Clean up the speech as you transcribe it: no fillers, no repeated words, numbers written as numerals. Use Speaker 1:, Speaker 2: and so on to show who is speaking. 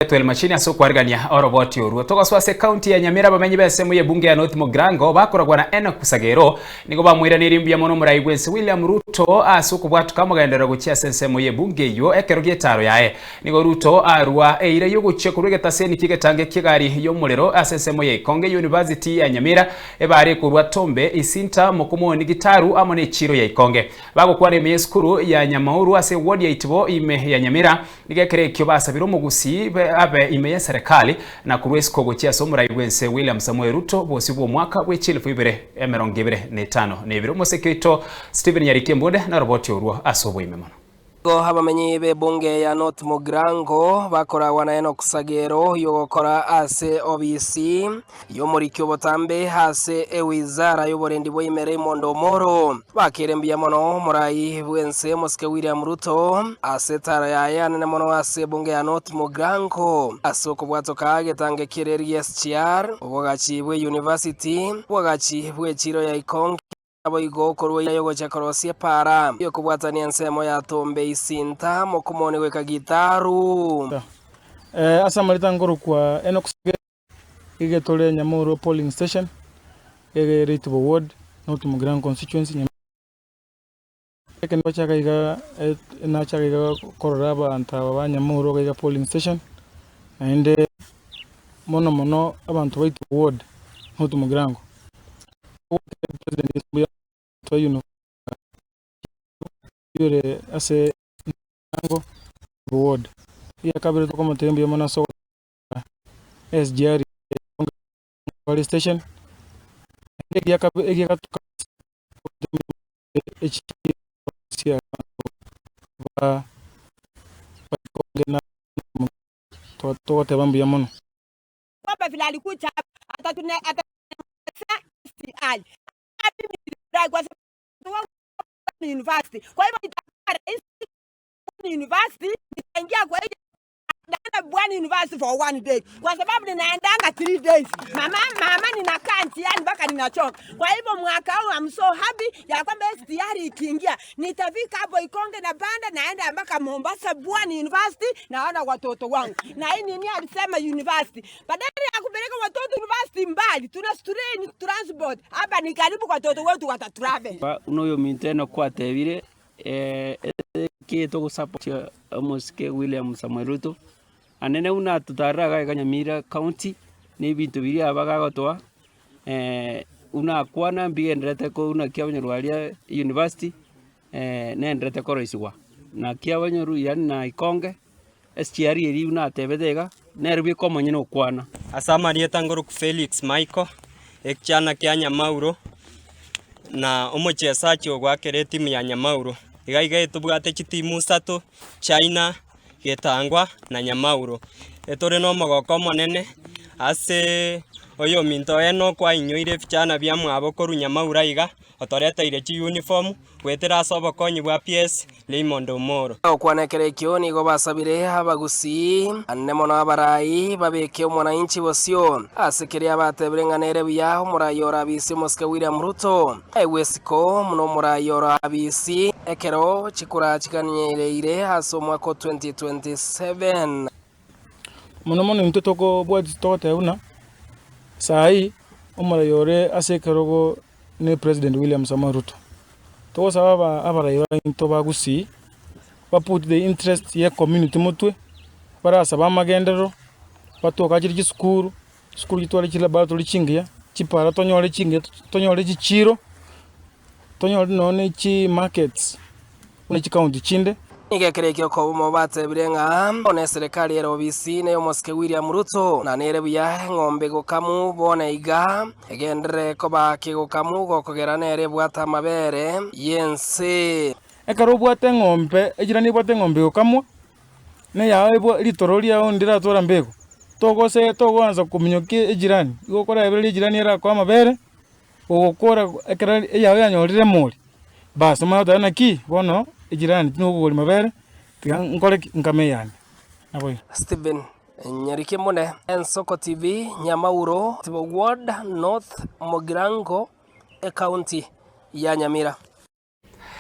Speaker 1: Bethuel Machini ase okwarigania oroboti orwo. Togosoa ase ekaunti ya Nyamira abamenyi b'ensemo y'ebunge ya North Mugirango bakoragwa na Enock Sagero nigo bamoiraneirie mbuya mono omorai bw'ense William Ruto ase okobwatuka amagenderero gochia ase ensemo y'ebunge eyio ekero gi'etaro yaye. Nigo Ruto arua eira y'ogochia korwa egetaseni ki'egetange ki'egari y'omorero ase ensemo ya Ikonge University ya Nyamira ebare ekorwa Tombe, Isinta, Mokomoni, Gitaru amo n'echiro ya Ikonge. Bagokwana ime y'esukuru ya Nyamauru ase eward ya Itibo ime ya Nyamira Nigo ekero ekio basabire omogusii abe ime y'eserekari na korwa isiko gochia ase omorai bw'ense William Samoei Ruto bosio bw'omwaka bwe chilifu ibere emerongo ebere na etano na ebere. Omoseke oito Stephen Nyariki Embunde naroboti orwo ase oboime mono.
Speaker 2: Nigo abamenyi b'ebunge ya North Mugirango bakoragwa na Enock Sagero oyogokora ase obisi y'omoriki obotambe ase ewizara y'oborendi bwa ime Raymond Omoro. Bakeire mbuya mono omorai bw'ense omosike William Ruto ase etara yaye anene mono ase ebunge ya North Mugirango ase okobwatoka egetange ki'ereri gia SGR, obogachi bwe university, obogachi bw'echiro ya Ikonge naboigo korwa eira y'ogochia korosia epaara y'okobwatania ensemo ya Tombe Isinta Mokumoni goika Gitaru.
Speaker 3: Ase amarita nkorokwa Enock Sagero. Egetore Nyamoro polling station, egere Itibo ward, North Mugirango constituency, Nyamira. Ekero nachaka iga nachaka iga korora abanto aba ba Nyamoro iga iga polling station, naende mono mono abanto ba Itibo ward, North Mugirango, ase Mugirango Itibo ward. Egiakabere tokomotebia mbuya mono ase. SGR Valley Station, naende egiagatuka togoteba mbuya mono.
Speaker 4: Kwamba vile alikuja hapa SGR kwa university. Kwa hivyo itakuwa rahisi university nitaingia kwa hiyo Naenda Bwani University for one day kwa sababu ninaendanga three days. Mama, mama ninakaa njiani mpaka ninachoka. Kwa hivyo mwaka huu I'm so happy ya kwamba SGR ikiingia nitafika hapo Ikonge na Banda naenda mpaka Mombasa Bwani University naona watoto wangu. Na hii nini alisema university. Badala ya kupeleka watoto university mbali, tuna train transport. Hapa ni karibu kwa watoto wetu watatravel.
Speaker 5: Buna oyominto Enock kwatebire, Eki togosupport omosike William Samoei Ruto, anene buna atotarire iga iga Nyamira county, na ebinto biria aba agotoa, buna akwana mbigendererete ko buna kiabonyorwa aria university, nenderete koroisiwa. Na kiabonyorwa yaani na ikonge, SGR eria buna atebete iga, nere bweka omonyene okwana.
Speaker 6: Ase amarieta ngoroku Felix Michael, ekiana kia Nyamauro, na omochesachi ogoakera etimu ya Nyamauro. Iga iga etobwate chitimu isato, China, Getangwa na Nyamauro. Etore na omogoko omonene aseee oyominto Enock kwainyoire ebichana biamwabo korwa Nyamauro aiga, otoreteire chiuniform, goetera ase obokonyi bwa PS Raymond Omoro.
Speaker 2: Gokwana ekero ekio nigo basabire abagusii, ande mono abarai, babeke omwananchi bosio ase keria batebire ng'a nere buya omorai ore abisi omosike William Ruto aegwe esiko buna omorai ore abisi ekero chikura chiganyereire ase omwaka o 2027.
Speaker 3: Mono mono intwe tokobwati togoteba buna saii omorai ore ase ekerogo ne President William Samoei Ruto. Togosaba aba abarai baito ba Gusii ba put the interest ye community motwe, barasabe amagenderero, batwakachere chisukuru, chisukuru chitware chilaboratory chingiya, chipara tonyore chingiya tonyore chichiro, tonyore nonya ne chimarkets buna chicounty chinde.
Speaker 2: Nigo ekero ekio okobomo batebire ng'a bono eserekari ere obisi ney'omosike William Ruto, na nere buya eng'ombe gokamu bono iga egenderere koba kegokamu gokogera nere ebwate amabere y'ense.
Speaker 3: Ekero obwate eng'ombe, echira nebwate eng'ombe egokamwa, na eyao ebwa ritoro riao ndiratwara mbego, togose togoansa kominyokia ejirani, igo okoraebereria ejirani erakoe amabere, ogokora ekero eyao yanyorire emori, baas omanye goteba naki bono ejirani tinokogoria mabere, tiga nkore ki? Nkame eyane, naboigo.
Speaker 2: Stephen Nyarikemune, Ensoko TV, Nyamauro, Ward North Mugirango, Ekaunti ya Nyamira.